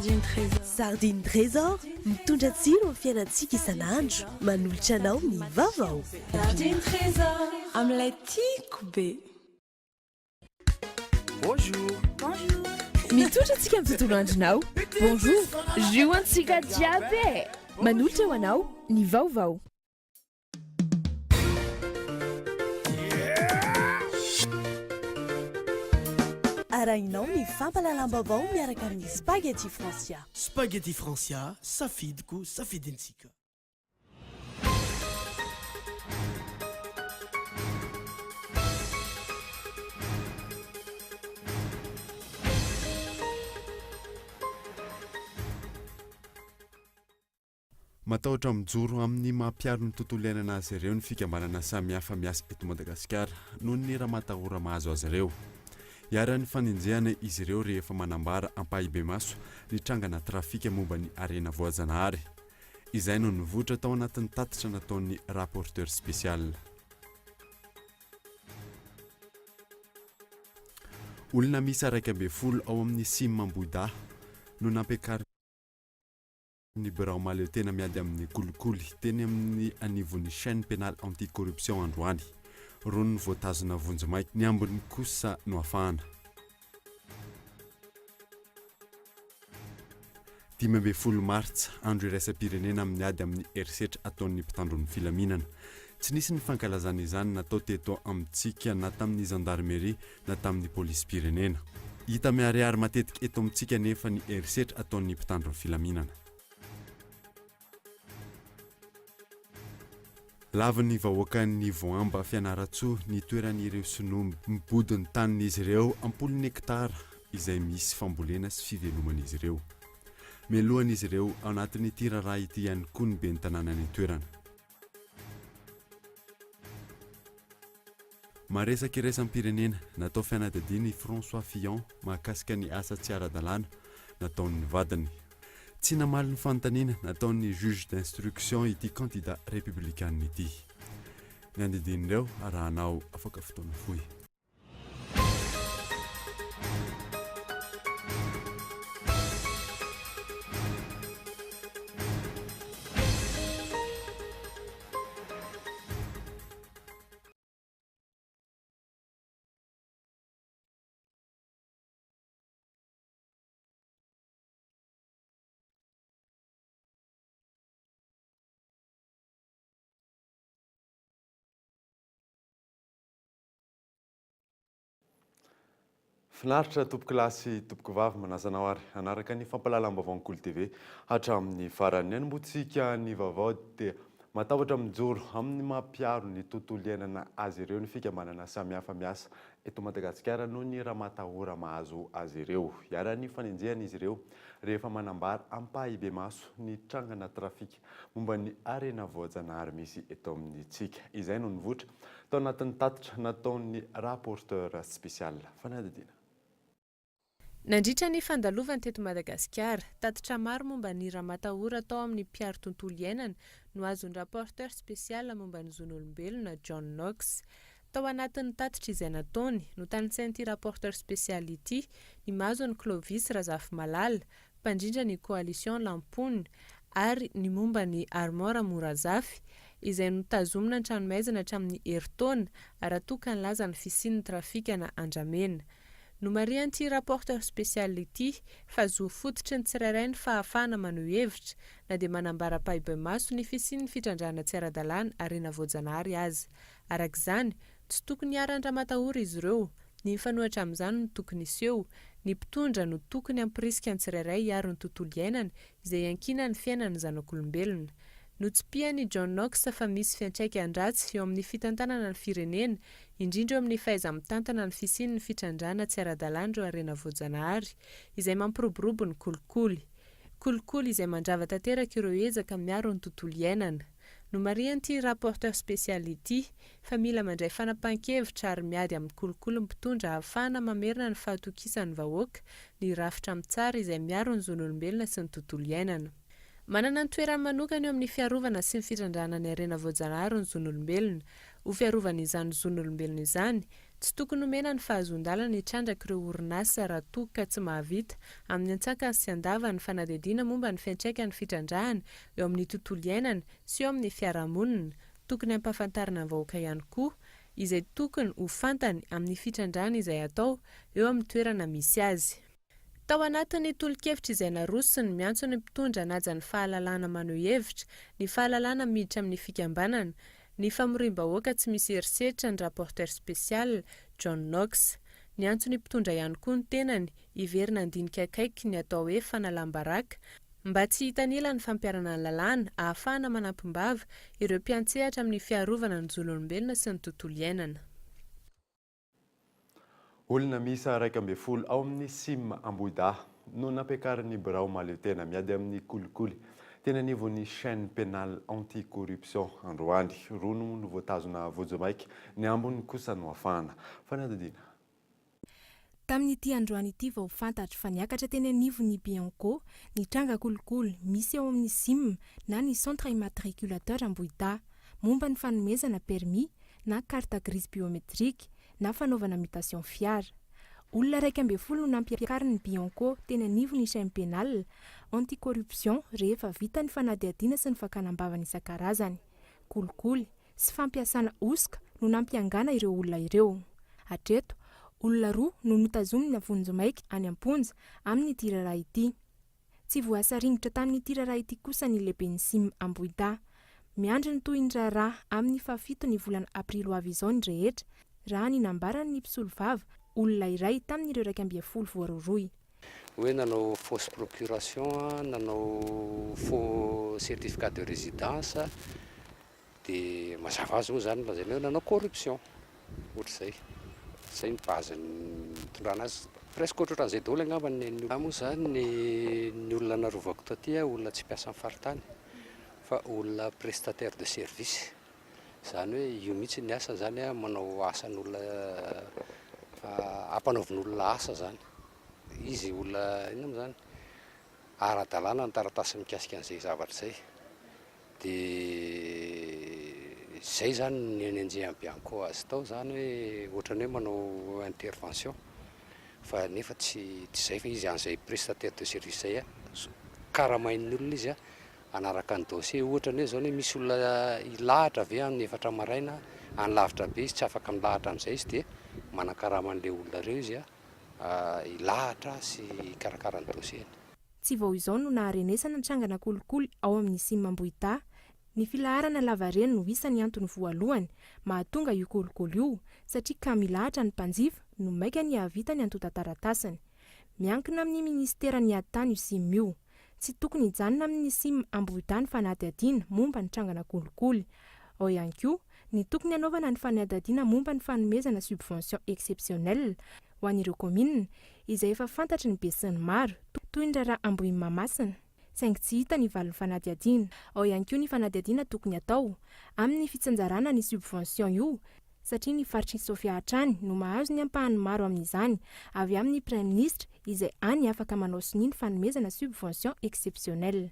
Sardine Trésor. Sardine Trésor, mitondra tsiro amin'ny fiainantsika isan'andro, manolotra anao ny vaovao. Sardine Trésor, amin'ilay tiako be. Bonjour. Bonjour. Mitondra antsika amin'ny tontolo andronao. Bonjour. Jus antsika jiaby e! Manolotra ho anao ny vaovao. Arahinao ny fampahalalam-baovao miaraka amin'ny Spaghetti Francia. Spaghetti Francia, safidiko, safidintsika. Matahotra mijoro amin'ny maha mpiaro ny tontolo iainana azy ireo ny fikambanana samihafa miasa eto Madagasikara noho ny ramatahora mahazo azy ireo. Iharan'ny fanenjehana izy ireo rehefa manambara ampahibemaso ny trangana trafika momba ny harena voajanahary. Izay no nivoitra tao anatin'ny tatitra nataon'ny rapporteur spécial. Olona miisa 11 ao amin'ny Sim Ambohidahy no nampiakarina. ny birao mahaleotena miady amin'ny kolikoly teny amin'ny anivon'ny Chaine Pénale Anti-Corruption androany. Roa no voatazona vonjimaika, ny ambiny kosa noafahana. 15 martsa, andro iraisam-pirenena amin'ny ady amin'ny herisetra ataon'ny mpitandro ny filaminana. Tsy nisy ny fankalazana izany natao teto amintsika na tamin'ny zandarmeria na tamin'ny polisim-pirenena. Hita miharihary matetika eto amintsika anefa ny herisetra ataon'ny mpitandro ny filaminana. Lavin'ny vahoakan'ny Voamba Fianarantsoa ny toeran'ireo sinoa mibodo ny tanin'izy ireo am-polony hektara izay misy fambolena sy fiveloman'izy ireo. Melohan'izy ireo ao anatin'ity raharaha ity ihany koa ny ben'ny tanàna any an-toerana. Maresaka iraisam-pirenena, natao fianadihadiana i François Fillon mahakasika ny asa tsy ara-dalàna nataon'ny vadiny. Tsy namaly ny fanontaniana nataon'ny juge d'instruction ity kandida repoblikanina ity. Ny andidin'ireo arahanao afaka fotoana fohy. Finaritra tompokolahy sy tompokovavy, manasa anao ary hanaraka ny fampahalalam-baovaon'ny Kolo TV hatramin'ny farany. Ny hanombohantsika ny vaovao dia matahotra mijoro amin'ny maha mpiaro ny tontolo iainana azy ireo ny fikambanana samihafa miasa eto Madagasikara noho ny ramatahora mahazo azy ireo. Iharan'ny fanenjehana izy ireo rehefa manambara ampahibemaso ny trangana trafika momba ny harena voajanahary misy eto amintsika. Izay no nivoitra tao anatin'ny tatitra nataon'ny rapporteur spécial. Fanadihadiana. Nandritra ny fandalovany teto Madagasikara, tatitra maro momba ny ramatahora tao amin'ny mpiaro tontolo iainana no azon'ny rapporteur spécial momba ny zon'olombelona, John Knox. Tao anatin'ny tatitra izay nataony, notanisain'ity rapporteur spécial ity ny mahazo an'i Clovis Razafimalala, mpandrindra ny Coalition Lampoon ary ny momba an'i Armand Ramorazafy, izay notazomina an-tranomaizina hatramin'ny herintaona raha toa ka nilaza ny fisian'ny trafikana andramena. Nomarihan'ity rapporteur spécial ity fa zo fototry ny tsirairay ny fahafahana maneho hevitra na dia manambara ampahibemaso ny fisian'ny fitrandrahana tsy ara-dalàna harena voajanahary aza. Araka izany, tsy tokony hiharan-dramatahora izy ireo Ny mifanohitra amin'izany no tokony hiseho, ny mpitondra no tokony hampirisika ny tsirairay hiaro ny tontolo iainana izay iankinan'ny fiainan'ny zanak'olombelona. Notsipihan'i John Knox fa misy fiantraikany ratsy eo amin'ny fitantanana ny firenena, indrindra eo amin'ny fahaiza-mitantana ny fisian'ny fitrandrahana tsy ara-dalàna ireo harena voajanahary, izay mampiroborobo ny kolikoly. Kolikoly izay mandrava tanteraka ireo ezaka miaro ny tontolo iainana. Nomarihan'ity rapporteur spécial ity fa mila mandray fanapahan-kevitra ary miady amin'ny kolikoly ny mpitondra ahafahana mamerina ny fahatokisan'ny vahoaka ny rafitra mitsara izay miaro ny zon'olombelona sy ny tontolo iainana. Manana ny toerany manokana eo amin'ny fiarovana sy ny fitrandrahana ny harena voajanahary ny zon'olombelona. Ho fiarovana izany zon'olombelona izany, Tsy tokony homena ny fahazoan-dalana hitrandraka ireo orinasa raha toa ka tsy mahavita amin'ny antsakany sy andavany ny fanadihadiana momba ny fiantraikan'ny fitrandrahana eo amin'ny tontolo iainana sy eo amin'ny fiarahamonina. Tokony hampahafantarina ny vahoaka ihany koa izay tokony ho fantany amin'ny fitrandrahana izay atao eo amin'ny toerana misy azy. Tao anatin'ny tolo-kevitra izay narosony, miantso ny mpitondra hanaja ny fahalalahana maneho hevitra, ny fahalalahana miditra amin'ny fikambanana, ny famoriam-bahoaka tsy misy herisetra ny rapporteur spécial, John Knox. Niantso ny mpitondra ihany koa ny tenany hiverina handinika akaiky ny atao hoe fanalam-baraka, mba tsy hitanila ny fampiharana ny lalàna, ahafahana manampim-bava ireo mpiantsehatra amin'ny fiarovana ny zon'olombelona sy ny tontolo iainana. Olona miisa 11 ao amin'ny Cim Ambohidahy no nampiakarin'ny birao mahaleotena miady amin'ny kolikoly teny anivon'ny Chaine Pénale Anti-Corruption androany. Roa no no voatazona vonjimaika, ny ambiny kosa noafahana. Fanadihadiana. Tamin'ity androany ity vao fantatro fa niakatra teny anivon'ny Bianco ny tranga kolikoly misy ao amin'ny Cim na ny Centre Immatriculateur Ambohidahy momba ny fanomezana permis na carte grise biométrique na fanaovana mutation fiara. Olona 11 no nampiakarin'ny Bianco teny anivon'ny Chaine Pénale Anti-Corruption rehefa vita ny fanadihadiana sy ny fakana am-bavany isan-karazany. Kolikoly sy fampiasana hosoka no nampiangana ireo olona ireo. Hatreto, olona roa no notazomina vonjimaika any am-ponja amin'ity raharaha ity. Tsy voasaringotra tamin'ity raharaha ity kosa ny lehiben'ny Cim Ambohidahy. Miandry ny tohin'ny raharaha amin'ny fahafito ny volana aprily ho avy izao ny rehetra, raha ny nambaran'ny mpisolovava, olona iray tamin'ireo 11 voarohirohy. Hoe nanao fausse procuration, nanao faux certificat de résidence, dia mazava azy moa izany lazaina hoe nanao corruption, ohatr'izay. Izay ny base nitondrana azy. Presque ohatrohatran'izay daholo angamba ny an'ny olona. Moa izany ny ny olona narovako taty olona tsy mpiasan'ny faritany fa olona prestataire de service. Izany hoe io mihitsy ny asany izany manao asan'olona ampanaovin'olona asa izany. Izy olona inona moa izany? Ara-dalàna ny taratasy mikasika an'izay zavatra izay. Dia izay izany ny nanenjehan'i Bianco azy tao izany hoe ohatran'ny hoe manao intervention fa nefa tsy tsy izay fa izy an'izay prestataire de service izay karamain'ny olona izy hanaraka ny dossier. Ohatra ny hoe izao ny hoe misy olona hilahatra ve amin'ny efatra maraina any lavitra be izy tsy afaka milahatra amin'izay izy dia manakarama an'ilay olona ireo izy hilahatra sy hikarakara ny dossier-ny. Tsy vao izao no naharenesana trangana kolikoly ao amin'ny Cim Ambohidahy. Ny filaharana lavareny no isan'ny antony voalohany mahatonga io kolikoly io satria ka milahatra ny mpanjifa no maika ny hahavita ny antontan-taratasiny. Miankina amin'ny minisiteran'ny ady tany io Cim io. Tsy tokony hijanona amin'ny Cim Ambohidahy ny fanadihadiana momba ny trangana kolikoly. Ao ihany koa ny tokony hanaovana ny fanadihadiana momba ny fanomezana subvention exceptionnelle ho an'ireo kaominina izay efa fantatry ny besinimaro, toy ny raharaha Ambohimahamasina, saingy tsy hita ny valin'ny fanadihadiana. Ao ihany koa ny fanadihadiana tokony hatao amin'ny fitsinjarana ny subvention io satria ny faritr'i Sofia hatrany no mahazo ny ampahany maro amin'izany avy amin'ny Praiminisitra izay any afaka manao sonia ny fanomezana subvention exceptionnelle.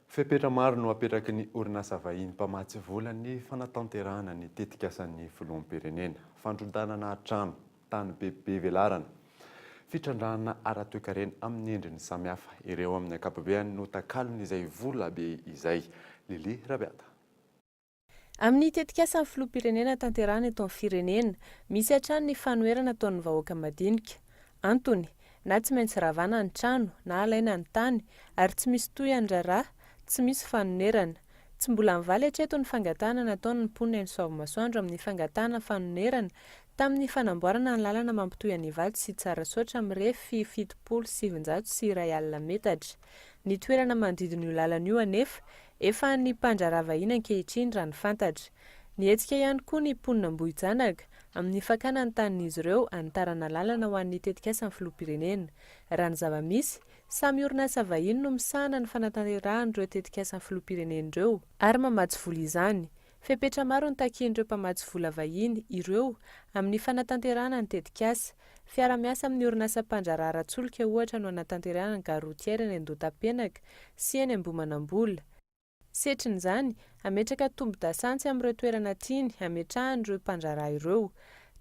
Fepetra maro no apetraky ny orinasa vahiny mpamatsy vola ny fanatanterahana ny tetikasan'ny filoham-pirenena. Fandrodanana trano, tany be be velarana, fitrandrahana ara-toekarena amin'ny endriny samihafa, ireo amin'ny ankapobeany no takalon'izay vola be izay. Lily Rabeata. Amin'ny tetikasan'ny filoham-pirenena tanterahina eto amin'ny firenena, misy hatrany ny fanoherana ataon'ny vahoaka madinika. Antony, na tsy maintsy ravana ny trano, na alaina ny tany, ary tsy misy tohiny raharaha, tsy misy fanonerana. Tsy mbola nivaly hatreto ny fangatahana nataon'ny mponina eny Soavimasoandro amin'ny fangatahana fanonerana tamin'ny fanamboarana ny lalana mampitohy an'Ivato sy Tsarasaotra mirefy 1970 metatra. Ny toerana manodidina io lalana io anefa efa an'ny mpandraharaha vahiny ankehitriny raha ny fantatra. Nihetsika ihany koa ny mponina Ambohijanaka amin'ny fakana ny tanin'izy ireo hanitarana lalana ho an'ny tetikasan'ny filoham-pirenena. Raha ny zava-misy, samy orinasa vahiny no misahana ny fanatanterahana ireo tetikasan'ny filoham-pirenena ireo ary mamatsy vola izany. Fepetra maro no takian'ireo mpamatsy vola vahiny ireo amin'ny fanatanterahana ny tetikasa. Fiara-miasa amin'ny orinasa mpandraharaha ara-tsolika ohatra no hanatanterahana ny gare routière eny Andohatapenaka sy eny Ambohimanambola. Setrin'izany, hametraka tombo-dasantsy amin'ireo toerana tiany hametrahany ireo mpandraharaha ireo.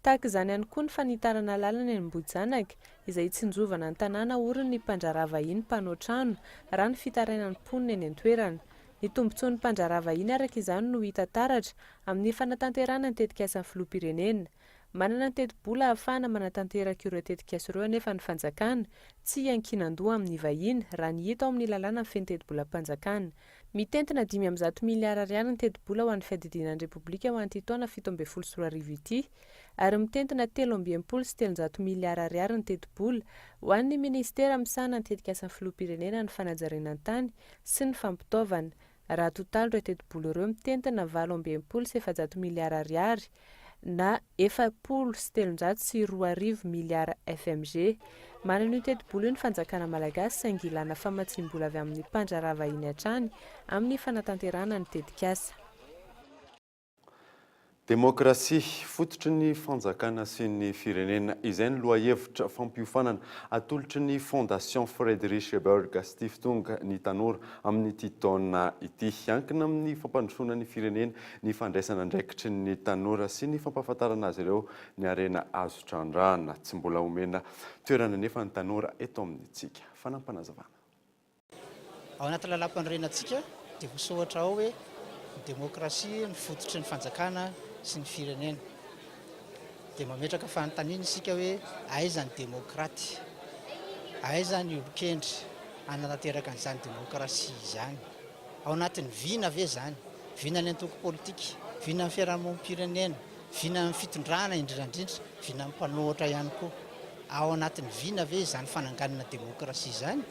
Tahaka izany ihany koa ny fanitarana lalana eny Ambohijanaka, izay hitsinjovana ny tanàna orin'ny mpandraharaha vahiny mpanao trano, raha ny fitarainan'ny mponina eny an-toerana. Ny tombontsoan'ny mpandraharaha vahiny araka izany no hita taratra amin'ny fanatanterahana ny tetikasan'ny filoham-pirenena. Manana ny tetibola ahafahana manatanteraka ireo tetikasa ireo anefa ny fanjakana, tsy hiankinan-doha amin'ny vahiny, raha ny hita ao amin'ny lalàna mifehy ny tetibolam-panjakana. Mitentina 105 miliara ariary ny tetibola ho an'ny fiadidiana ny Repoblika ho an'ity taona 2017 ity, ary mitentina 363 miliara ariary ny tetibola ho an'ny minisitera misahana ny tetikasan'ny filoham-pirenena ny fanajariana ny tany sy ny fampitaovana. Raha atotaly ireo tetibola ireo mitentina 468 miliara ariary na 2040 miliara fmg. Manana io tetibola io ny fanjakana malagasy saingy ilana famatsiam-bola avy amin'ny mpandraharaha vahiny hatrany amin'ny fanatanterahana ny tetikasa. Demokrasia, fototry ny fanjakana sy ny firenena. Izay no lohahevitra fampiofanana atolotry ny Fondation Friedrich Ebert Stiftung ny tanora amin'ity taona ity. Hiankina amin'ny fampandrosoana ny firenena ny fandraisana andraikitry ny tanora sy ny fampahafantarana azy ireo ny harena azo trandrahana. Tsy mbola omena toerana anefa ny tanora eto amintsika. Fanampinazavana. Ao anaty lalàmpanorenantsika dia voasoratra ao hoe ny demokrasia no fototry ny fanjakana sy ny firenena. Dia mametraka fanontaniana isika hoe aiza ny demokraty? Aiza ny olon-kendry hanatanteraka an'izany demokrasia izany? Ao anatin'ny vina ve izany? Vinan'ny antoko politika, vinan'ny fiarahamonim-pirenena, vinan'ny fitondrana indrindra indrindra, vinan'ny mpanohitra ihany koa. Ao anatin'ny vina ve izany fananganana demokrasia izany?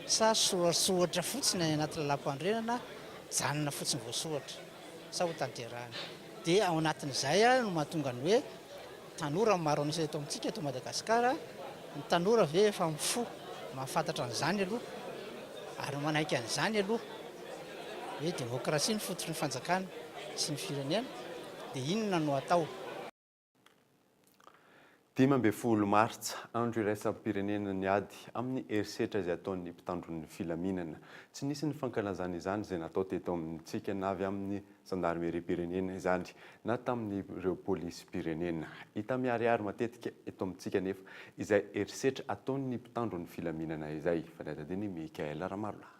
Sa sorasoratra fotsiny any anaty lalàmpanorenana, janona fotsiny voasoratra? Sa ho tanterahina? Dia ao anatin'izay no mahatonga ny hoe tanora no maro an'isa eto amintsika eto Madagasikara, ny tanora ve efa mifoha mahafantatra an'izany aloha ary manaiky an'izany aloha hoe demokrasia no fototry ny fanjakana sy ny firenena dia inona no atao? 15 martsa, andro iraisam-pirenena ny ady amin'ny herisetra izay ataon'ny mpitandro ny filaminana. Tsy nisy ny fankalazana izany izay natao teto amintsika na avy amin'ny zandarimeriam-pirenena izany na tamin'ireo polisim-pirenena. Hita miharihary matetika eto amintsika anefa izay herisetra ataon'ny mpitandro ny filaminana izay. Fanadihadian'i Michaël Ramarolahy.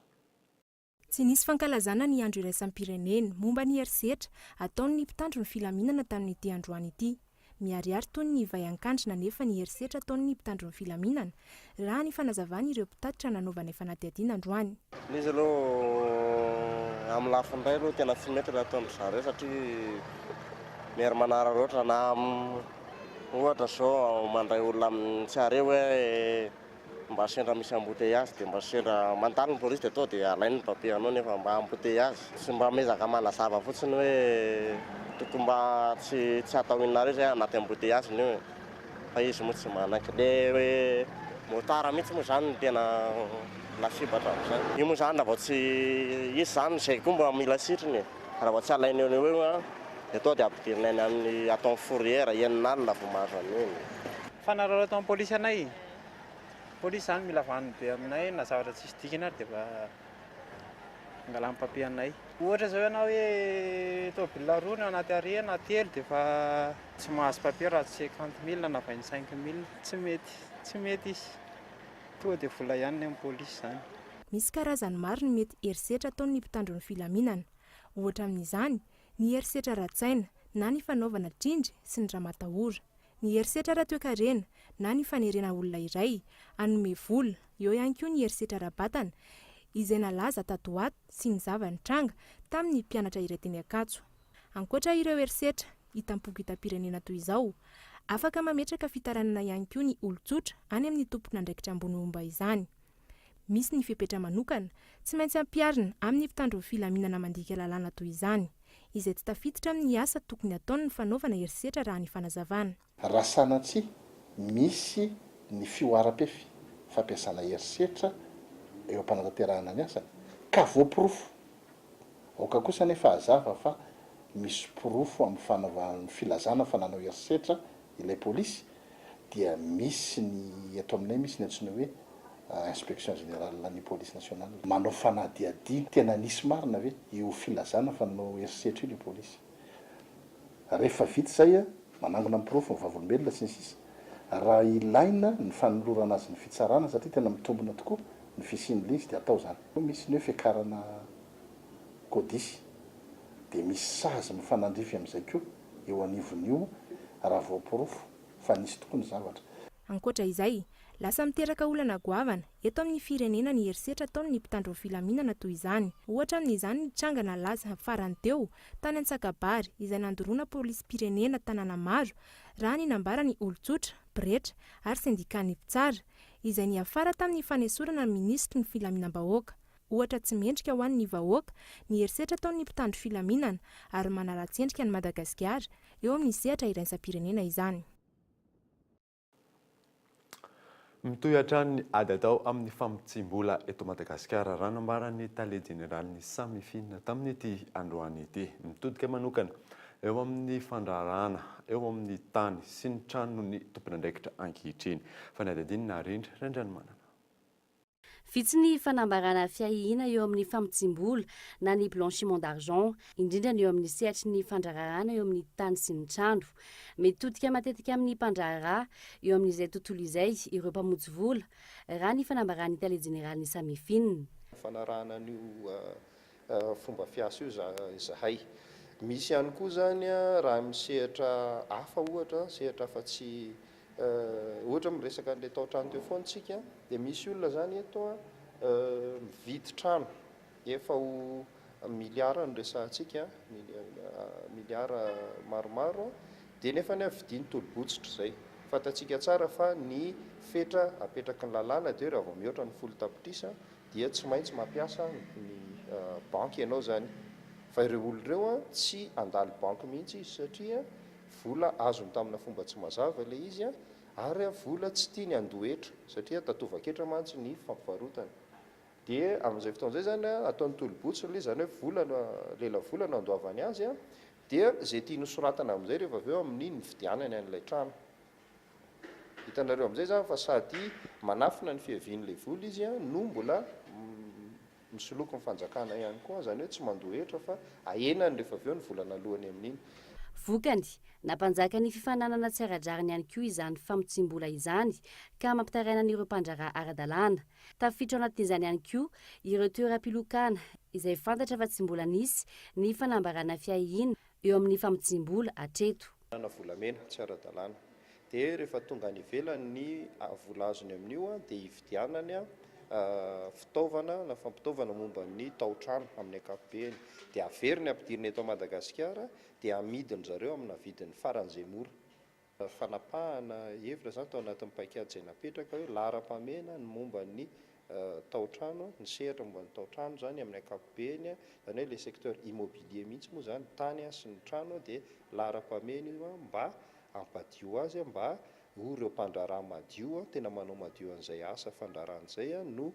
Tsy nisy fankalazana ny andro iraisam-pirenena momba ny herisetra ataon'ny mpitandro ny filaminana tamin'ity androany ity. Miharihary toy ny vay an-kandrina anefa ny herisetra ataon'ny mpitandro ny filaminana, raha ny fanazavan'ireo mpitatitra nanaovanay fanadihadiana androany. Ilay izy aloha amin'ny lafiny iray aloha tena tsy mety ilay ataon-dry zareo satria miery manararaotra na ohatra izao mandray olona amin'ny tsy hare hoe Mba sendra misy embouteillage dia mba sendra mandalo ny polisy dia tonga dia alainy ny papier anao nefa mba embouteillage. Tsy mba miezaka manazava fotsiny hoe tokony mba tsy tsy atao inona ary zay anaty embouteillage ny io e. Fa izy moa tsy manaiky. Le hoe motard mihitsy moa zany no tena lasibatra amin'izay. Io moa zany raha vao tsy izy zany izay koa mba mila sitriny e. Raha vao tsy alainy eo no eo an dia tonga dia ampidirina any amin'ny ataony fourrière enina alina vao mahazo an'iny. Fanararaotan'ny polisy anay. Polisy zany mila vaniny be aminay na zavatra tsisy dikany ary dia efa angalany papier anay. Ohatra zao ianao hoe tôbila roa ny ao anaty arrêt na telo dia efa tsy mahazo papier raha tsy cinquante mille na vingt cinq mille. Tsy mety, tsy mety izy. Tonga dia vola ihany ny an'ny polisy zany. Misy karazany maro ny mety herisetra ataon'ny mpitandro ny filaminana. Ohatra amin'izany, ny herisetra ara-tsaina na ny fanaovana tsindry sy ny ramatahora. Ny herisetra ara-toekarena na ny fanerena olona iray hanome vola, eo ihany koa ny herisetra ara-batana izay nalaza tato ho ato sy ny zava-nitranga tamin'ny mpianatra iray teny Ankatso. Ankoatra ireo herisetra hitam-poko hitam-pirenena toy izao, afaka mametraka fitarainana ihany koa ny olon-tsotra any amin'ny tompon'andraikitra ambony momba izany. Misy ny fepetra manokana tsy maintsy ampiharina amin'ny mpitandro ny filaminana mandika lalàna toy izany, izay tsy tafiditra amin'ny asa tokony hataony ny fanaovana herisetra raha ny fanazavana. Raha sanatria misy ny fihoaram-pefy fampiasana herisetra eo am-panatanterahana ny asany ka voaporofo, aoka kosa anefa hazava fa misy porofo amin'ny fanaovana filazana fa nanao herisetra ilay polisy dia misy ny eto aminay misy ny antsoina hoe. Inspection générale ny police nationale manao fanadihadiana, tena nisy marina ve io filazana fa nanao herisetra io le polisy? Rehefa vita izay, manangona ny porofo ny vavolombelona sy ny sisa Raha ilaina ny fanolorana azy ny fitsarana satria tena mitombina tokoa ny fisian'ilay izy dia atao izany. Misy ny hoe fiakarana codis dia misy sazy mifanandrify amin'izay koa eo anivon'io raha voaporofo fa nisy tokoa ny zavatra. Ankoatra izay, lasa miteraka olana goavana eto amin'ny firenena ny herisetra ataon'ny mpitandro ny filaminana toy izany. Ohatra amin'izany ny tranga nalaza farany teo tany Antsakabary izay nandoroana polisim-pirenena tanàna maro raha ny nambaran'ny olon-tsotra, pretra ary sendikan'ny mpitsara, izay niafara tamin'ny fanesorana ny minisitry ny filaminam-bahoaka. Ohatra tsy mendrika ho an'ny vahoaka ny herisetra ataon'ny mpitandro filaminana ary manaratsy endrika an'i Madagasikara eo amin'ny sehatra iraisam-pirenena izany. Mitohy hatrany ny ady atao amin'ny famotsiam-bola eto Madagasikara, raha nambaran'ny tale jeneralin'ny Samifin tamin'ity androany ity. Mitodika manokana eo amin'ny fandraharahana eo amin'ny tany sy ny trano ny tompon'andraikitra ankehitriny. Fanadihadiana Narindra Randrianomanana. Vitsy ny fanambarana fiahiana eo amin'ny famotsiam-bola na ny blanchiment d'argent, indrindra ny eo amin'ny sehatry ny fandraharahana eo amin'ny tany sy ny trano. Mitodika matetika amin'ny mpandraharaha eo amin'izay tontolo izay ireo mpamotsy vola, raha ny fanambaran'ny tale jeneralin'ny Samifin. Fanarahana an'io fomba fiasa io izahay. Misy ihany koa izany raha amin'ny sehatra hafa ohatra, sehatra hafa tsy Ohatra miresaka an'ilay tao-trano teo foana isika dia misy olona izany eto mividy trano efa ho miliara no resahantsika, miliara maromaro dia nefa ny vidiany tolo-botsitra izay. Fantatsika tsara fa ny fetra apetraky ny lalàna dia hoe raha vao mihoatra ny folo tapitrisa dia tsy maintsy mampiasa ny banky ianao izany. Fa ireo olona ireo tsy handalo banky mihitsy izy satria Vola azony tamina fomba tsy mazava ilay izy ary vola tsy tiany handoa hetra satria tatovan-ketra mantsy ny fampivarotana. Dia amin'izay fotoana izay izany ataony tolo-botsiny ilay izy, izany hoe vola lelavola no andoavany azy dia izay tiany hosoratana amin'izay rehefa avy eo amin'ny nividianany an'ilay trano. Hitanareo amin'izay izany fa sady manafina ny fiavian'ilay vola izy no mbola Misoloky ny fanjakana ihany koa, izany hoe tsy mandoa hetra fa ahenany rehefa avy eo ny vola nalohany amin'iny. Vokany, nampanjaka ny fifaninanana tsy ara-drariny ihany koa izany famotsiam-bola izany ka mampitaraina an'ireo mpandraharaha ara-dalàna. Tafiditra ao anatin'izany ihany koa ireo toeram-pilokana izay fantatra fa tsy mbola nisy ny fanambarana fiahiana eo amin'ny famotsiam-bola hatreto. Na volamena tsy ara-dalàna. Dia rehefa tonga any ivelany ny vola azony amin'io dia hividianany fitaovana na fampitaovana momba ny tao-trano amin'ny ankapobeny. Dia averiny ampidirina eto Madagasikara dia amidin-dry zareo amina vidiny faran'izay mora. Fanapahana hevitra izany tao anatin'ny paikady izay napetraka hoe laharam-pahamehana ny momba ny tao-trano, ny sehatra momba ny tao-trano izany amin'ny ankapobeny, izany hoe ilay secteur immobilier mihitsy moa izany, ny tany sy ny trano dia laharam-pahamehana io mba hampadio azy, mba ho ireo mpandraharaha madio, tena manao madio an'izay asa fandraharahana izay no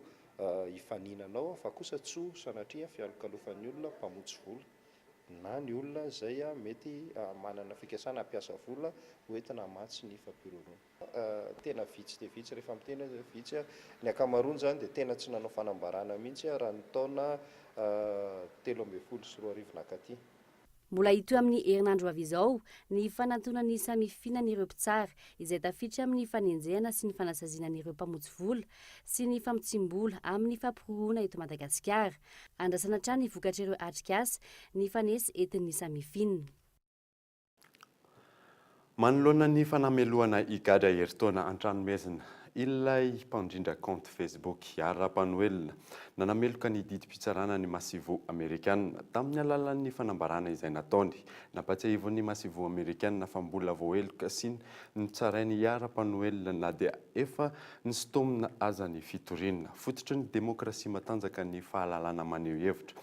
hifaninana ao fa kosa tsy ho sanatria fialokalofan'ny olona mpamotsy vola. na ny olona izay mety manana fikasana hampiasa vola ho entina hamatsy ny fampiroroana. Tena vitsy dia vitsy, rehefa miteny aho izay vitsy, ny ankamaroany izany dia tena tsy nanao fanambarana mihitsy raha ny taona 2013 nankaty. Mbola hitohy amin'ny herinandro ho avy izao ny fanantonan'ny Samifin an'ireo mpitsara izay tafiditra amin'ny fanenjehana sy ny fanasaziana an'ireo mpamotsy vola sy ny famotsiam-bola amin'ny fampiroroana eto Madagasikara. Andrasana hatrany ny vokatr'ireo atrikasa nifanesy entin'ny Samifin. Manoloana ny fanamelohana higadra herintaona an-tranomezina ilay mpandrindra kaonty Facebook, Ihary Rapanoelina, nanameloka ny didim-pitsarana ny Masoivoho Amerikana tamin'ny alalan'ny fanambarana izay nataony. Nampatsiahivin'ny Masoivoho Amerikana fa mbola voaheloka sy notsarain'i Ihary Rapanoelina na dia efa Nisintomina aza ny fitoriana. Fototry ny demokrasia matanjaka ny fahalalana maneho hevitra.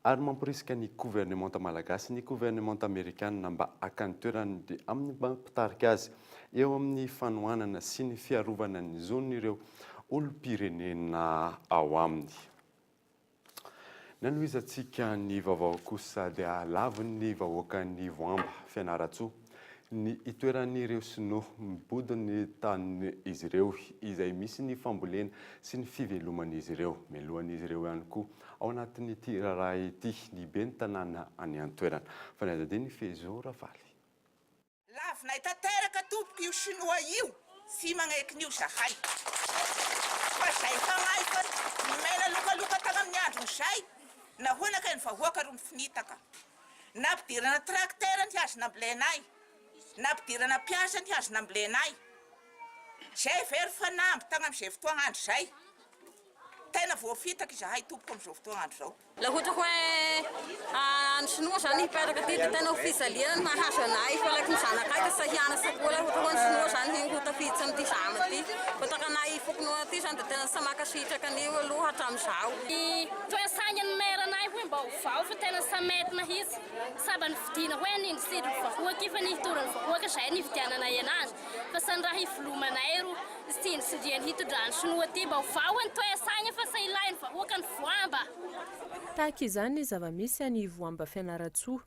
Ary mamporisika ny governemanta malagasy ny governemanta amerikana mba haka ny toerany amin'ny maha mpitarika azy eo amin'ny fanohanana sy ny fiarovana ny zon'ireo olom-pirenena ao aminy. Nanohizantsika ny vaovao kosa dia lavin'ny vahoakan'i Voamba, Fianarantsoa. ny itoeran'ireo sinoa mibodo ny tanin'izy ireo izay misy ny fambolena sy ny fiveloman'izy ireo. Melohan'izy ireo ihany koa ao anatin'ity raharaha ity ny ben'ny tanàna any an-toerana. Fanadihadian'i Fehizo Ravaly. Lavinay tanteraka tompoko io chinois io tsy magneky nio zahay fa zay fagnahy fa nomena lokaloka tagny aminy androny zay nahoana kay ny vahoaka ro mifinitaka nampidirana tracteur ny hazo nambolenay nampidirana mpiasa ny hazo nambolenay zay ve ro fanamby tagny amizay fotoagna andro zay tena voafitaka izahay tompoko amizao fotoagna andro zao. Laha ohatra hoe any sinoa zany hipetraka aty dia tena ho fijaliana ny mahazo anay fa like ny zanakay dia tsy hianatra koa laha ohatra hoe ny sinoa zany ho tafiditra amin'ity zama ity fa takanay fokonolona aty zany dia tena tsy mankasitraka an'io aloha hatramin'izao. Ny toe-tsain'ny maire anay hoe mba ovao fa tena tsy mety mahitsy. Saba nifidiana hoe hanindritsindry ny vahoaka io fa ny hitondra ny vahoaka izay nifidiananay anazy fa tsy ny raha hivelomanay ro tsindritsindriany hitondran'ny sinoa aty mba ovao ny toe-tsaina fa tsy ilain'ny vahoaka ny voamba. Tahaka izany ny zava-misy any Ivoamba Fianarantsoa.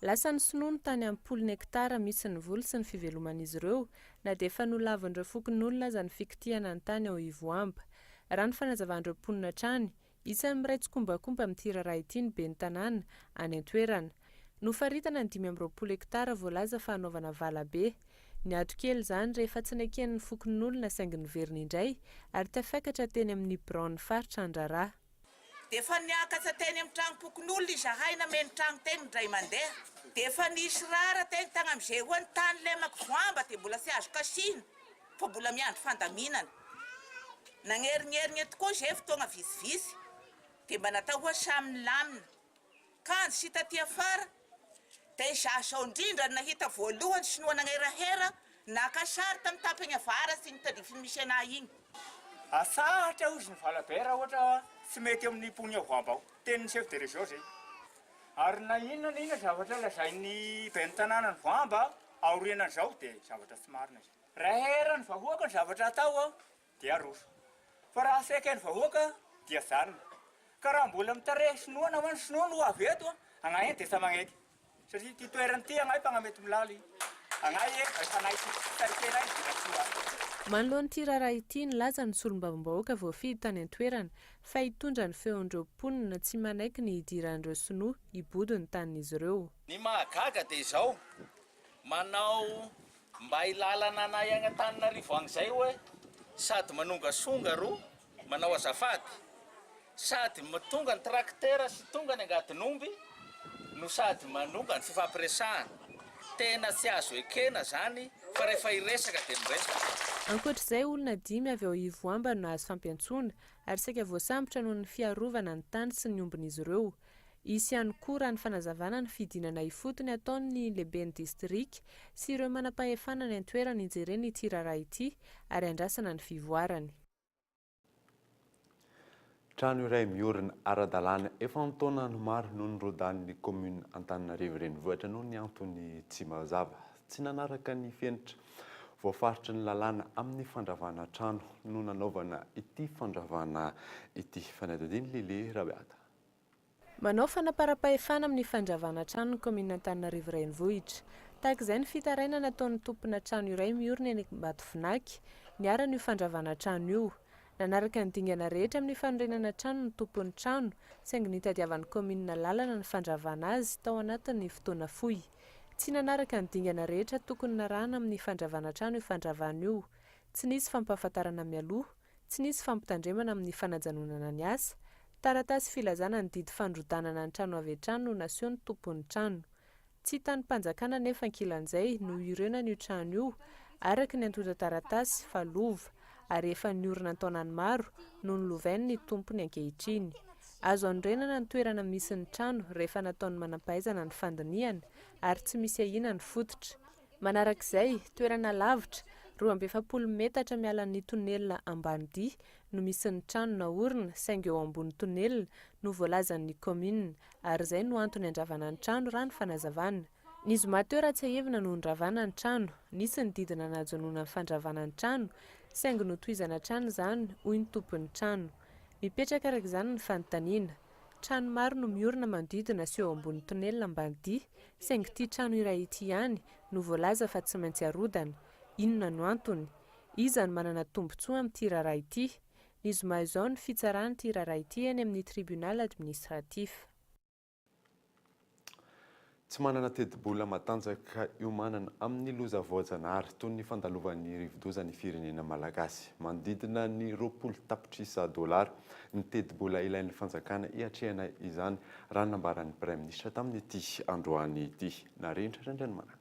Lasan'ny sinoa ny tany am-polony hektara misy ny voly sy ny fiveloman'izy ireo, na dia efa nolavin'ireo fokonolona aza ny fikitihana ny tany ao Ivoamba. Raha ny fanazavan'ireo mponina hatrany, isan'ny miray tsikombakomba amin'ity raharaha ity ny ben'ny tanàna any an-toerana. Nofaritana ny 25 hektara voalaza fa hanaovana valabe. Niato kely izany rehefa tsy neken'ny fokonolona saingy niverina indray ary tafakatra teny amin'ny biraon'ny faritra Andraraha. Dia efa niakatra teny amin'ny tragnom-pokonolona izahay nameno tragno teny indray mandeha. Dia efa nisy rara teny tagny amin'izay roa ny tany lemako voamba dia mbola tsy azo kasihina fa mbola miandry fandaminana. Nagnerignerigne tokoa izay fotoagna vitsivitsy dia mba natao hoa samy nilamina. Kanjo sy taty afara dia izaho izao indrindra no nahita voalohany sinoa nagnerahera naka sary tamin'ny tapany avaratsy igny tandrifin'ny misy anah igny. Atsahatra hozy ny valabe raha ohatra tsy mety amin'ny mponina ao Voambao. Tenin'ny chef de région zay. Ary na inona na inona zavatra lazain'ny ben'ny tanànan'i Voamba aorianan'izao dia zavatra tsy marina izay. Raha eran'ny vahoaka ny zavatra atao dia aroso. Fa raha tsy eken'ny vahoaka dia ajanona. Ka raha mbola mitarehy sinoa na hoe ny sinoa no ho avy eto, agnahy dia tsy magneky. Satria ity toerana ity agnahy mpagnamety milaly. Agnahy e, efa nay sy tarikenay dia tsy ho avy. Manoloana ity raharaha ity, nilaza ny solombavambahoaka voafidy tany an-toerana fa hitondra ny feon'ireo mponina tsy manaiky ny hidiran'ireo sinoa hibodo ny tanin'izy ireo. Ny mahagaga dia izao, manao Mbay lalana anay agny Antananarivo agny zay oe sady manongasonga ro manao azafady sady tonga ny tracteur sy tonga ny angadin'omby no sady manonga ny fifampiresahana tena tsy azo ekena zany fa rehefa hiresaka de miresaka. Ankoatra izay, olona dimy avy ao Ivoamba no nahazo fampiantsoana ary saika voasambotra noho ny fiarovana ny tany sy ny ombin'izy ireo. Hisy ihany koa raha ny fanazavana ny fidinana ifotony ataon'ny lehiben'ny distrika sy ireo manam-pahefana any an-toerana hijerena ity raharaha ity ary andrasana ny fivoarany. Trano iray miorina ara-dalàna efa an-taonany maro no nirodan'ny kaominina Antananarivo Renivohitra noho ny antony tsy mazava. Tsy nanaraka ny fenitra voafaritry ny lalàna amin'ny fandravana trano no nanaovana ity fandravana ity. Fanadihadian'i Lily Rabeata. Manao fanaparam-pahefana amin'ny fandravana trano ny kaominina Antananarivo Renivohitra. Tahaka izay ny fitarainana nataon'ny tompona trano iray miorina eny Ambatovinaky, niharan'io fandravana trano io. Nanaraka ny dingana rehetra amin'ny fanorenana trano ny tompon'ny trano, saingy nitadiavan'ny kaominina lalana ny fandravana azy tao anatin'ny fotoana fohy. Tsy nanaraka ny dingana rehetra tokony narahana amin'ny fandravana trano io fandravana io. Tsy nisy fampahafantarana mialoha, Tsy nisy fampitandremana amin'ny fanajanonana ny asa. Taratasy filazana ny didy fandrodanana ny trano avy hatrany no naseho ny tompon'ny trano. Tsy tanim-panjakana anefa ankilan'izay no iorenan'io trano io, araka ny antontan-taratasy fa lova, ary efa niorina an-taonany maro no nolovainy ny tompony ankehitriny. Azo anorenana ny toerana misy ny trano rehefa nataon'ny manampahaizana ny fandinihana ary tsy misy ahiana ny fototra. Manarak'izay, toerana lavitra, 42 metatra miala ny tonelina Ambanidia no misy ny trano naorina saingy eo ambony tonelina no voalazan'ny kaominina ary izay no antony handravana ny trano raha ny fanazavana. Ny zoma teo raha tsiahivina no nindravana ny trano, nisy ny didy nanajanona ny fandravana ny trano saingy notohizana hatrany izany hoy ny tompon'ny trano. Mipetraka araka izany ny fanontaniana. Trano maro no miorina manodidina sy eo ambony tonelina Ambanidia, saingy ity trano iray ity ihany no voalaza fa tsy maintsy arodana. Inona no antony? Iza no manana tombontsoa amin'ity raharaha ity? Ny zoma izao ny fitsarana ity raharaha ity eny amin'ny Tribunal administratif. Tsy manana tetibola matanjaka hiomanana amin'ny loza voajanahary toy ny fandalovan'ny rivodoza ny firenena malagasy. Manodidina ny 20 tapitrisa dolara ny tetibola ilain'ny fanjakana hiatrehana izany, raha ny nambaran'ny Praiminisitra tamin'ity androany ity. Narindra Randrianomanana.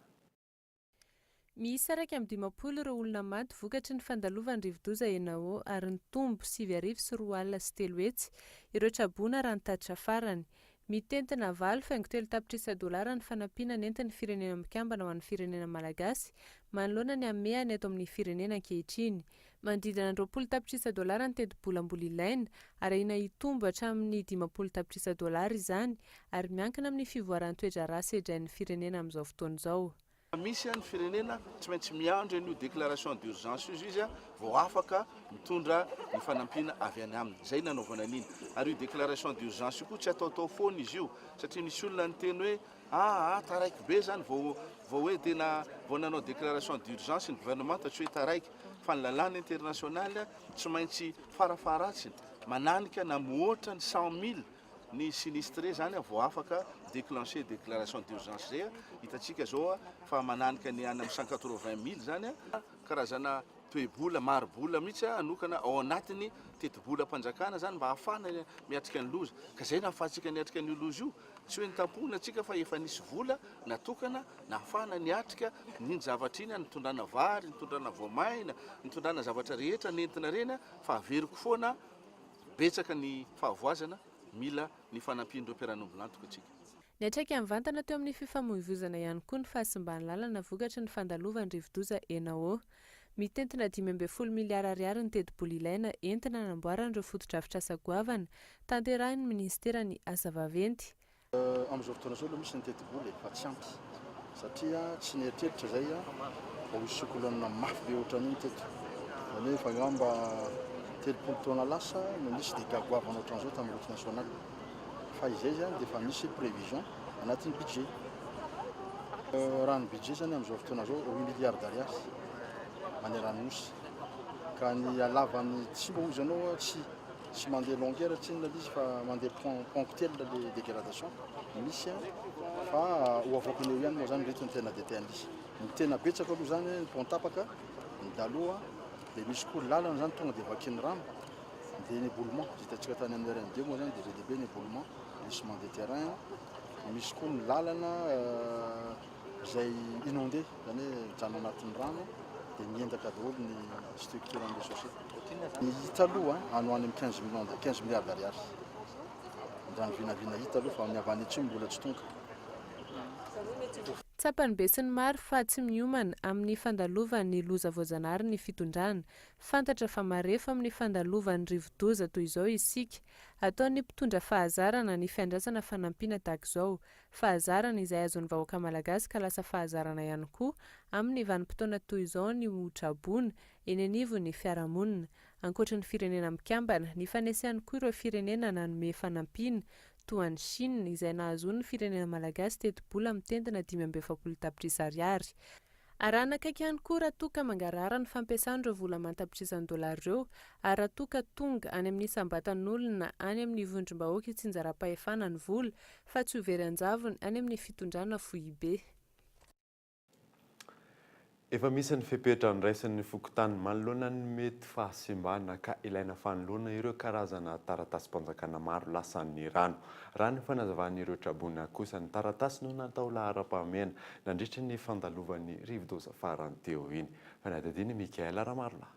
Miisa 51 ireo olona maty vokatry ny fandalovan'ny rivodoza Enawo ary nitombo 329 ireo traboina raha ny tatitra farany. Mitentina 8,3 tapitrisa dolara ny fanampiana nentin'ny Firenena Mikambana ho an'ny firenena malagasy manoloana ny hamehana eto amin'ny firenena ankehitriny. Manodidina ny 20 tapitrisa dolara ny tetibola mbola ilaina ary ahiana hitombo hatramin'ny 50 tapitrisa dolara izany ary miankina amin'ny fivoaran'ny toe-draharaha sedrain'ny firenena amin'izao fotoana izao. Misy ny firenena tsy maintsy miandry an'io déclaration d'urgence io izy vao afaka mitondra ny fanampiana avy any aminy. Izay nanaovana an'iny. Ary io déclaration d'urgence io koa tsy ataotao foana izy io satria misy olona niteny hoe aa taraiky be zany vao vao hoe tena vao nanao déclaration d'urgence ny gouvernement fa tsy hoe taraiky fa ny lalàna international tsy maintsy farafaharatsiny mananika na mihoatra ny 100 000 ny sinistré zany vao afaka mi-declencher déclaration d'urgence zay, hitantsika zao fa mananika ny any amin'ny 180 000 zany karazana toe-bola, mari-bola mihitsy anokana ao anatin'ny tetibolam-panjakana zany mba hahafahana miatrika ny loza, ka zay nahafahantsika niatrika an'io loza io, tsy hoe nitampona antsika fa efa nisy vola natokana nahafahana niatrika n'iny zavatra iny, nitondrana vary, nitondrana voamaina, nitondrana zavatra rehetra nentina ireny fa averiko foana Betsaka ny fahavoazana, mila ny fanampian'ireo mpiara-miombon'antoka isika. Niantraika mivantana teo amin'ny fifamoivoizana ihany koa ny fahasimban'ny lalana vokatry ny fandalovan'ny rivodoza Enawo. Mitentina 15 miliara ariary ny tetibola ilaina entina hanamboarana ireo fotodrafitrasa goavana tanterahin'ny minisiteran'ny Asa vaventy. Amin'izao fotoana izao aloha misy ny tetibola e, fa tsy ampy satria tsy nieritreritra izay vao hisy cyclone mafy be ohatran'iny teto. Izany hoe efa angamba 30 taona lasa no nisy dégâts goavana ohatran'izao tamin'ny route nationale. Fa izay izany dia efa misy prévision anatin'ny budget. Raha ny budget izany amin'izao fotoana izao huit milliards d'ariary manerana ny Nosy. Ka ny halavan'ny tsy mba hoy izy anao tsy Tsy mandeha longueur tsinona le izy fa mandeha ponctuel le dégradation misy fa ho avoakany eo ihany moa zany reto ny tena détail an'le izy. Ny tena betsaka aloha zany ny pont tapaka, ny dalo dia misy koa lalana zany tonga dia vakin'ny rano dia ny éboulement hitantsika tany amin'ny RN2 moa zany dia be dia be ny éboulement, glissement de terrain, misy koa ny lalana izay inondé, izany hoe mijanona anatin'ny rano dia miendaka daholo ny structure an'ilay chaussée. Ny hita aloha any ho any amin'ny 15 millions de 15 milliards d'ariary. Raha ny vinavina hita aloha fa ny avy any atsimo mbola tsy tonga. Tsapan'ny besinimaro fa tsy miomana amin'ny fandalovan'ny loza voajanahary ny fitondrana. Fantatra fa marefo amin'ny fandalovan'ny rivodoza toy izao isika. Ataon'ny mpitondra fahazarana ny fiandrasana fanampiana tahaka izao. Fahazarana izay azon'ny vahoaka malagasy ka lasa fahazarana ihany koa amin'ny vanim-potoana toy izao ny ho traboina eny anivon'ny fiarahamonina. Ankoatry ny Firenena Mikambana, nifanesy ihany koa ireo firenena nanome fanampiana toa an'i Chine izay nahazoan'ny firenena malagasy tetibola mitentina 45 tapitrisa ariary. Arahina akaiky ihany koa raha toa ka mangarahara ny fampiasana ireo vola aman-tapitrisany dolara ireo ary raha toa ka tonga any amin'ny isam-batan'olona any amin'ny vondrom-bahoaka itsinjaram-pahefana ny vola fa tsy ho very an-javony any amin'ny fitondrana foibe. Efa misy ny fepetra noraisin'ny fokontany manoloana ny mety fahasimbana ka ilaina fanoloana ireo karazana taratasim-panjakana maro lasan'ny rano. Raha ny fanazavan'ireo traboina kosa, ny taratasy no natao laharam-pahamehana nandritra ny fandalovan'ny rivodoza farany teo iny. Fanadihadiana i Michaël Ramarolahy.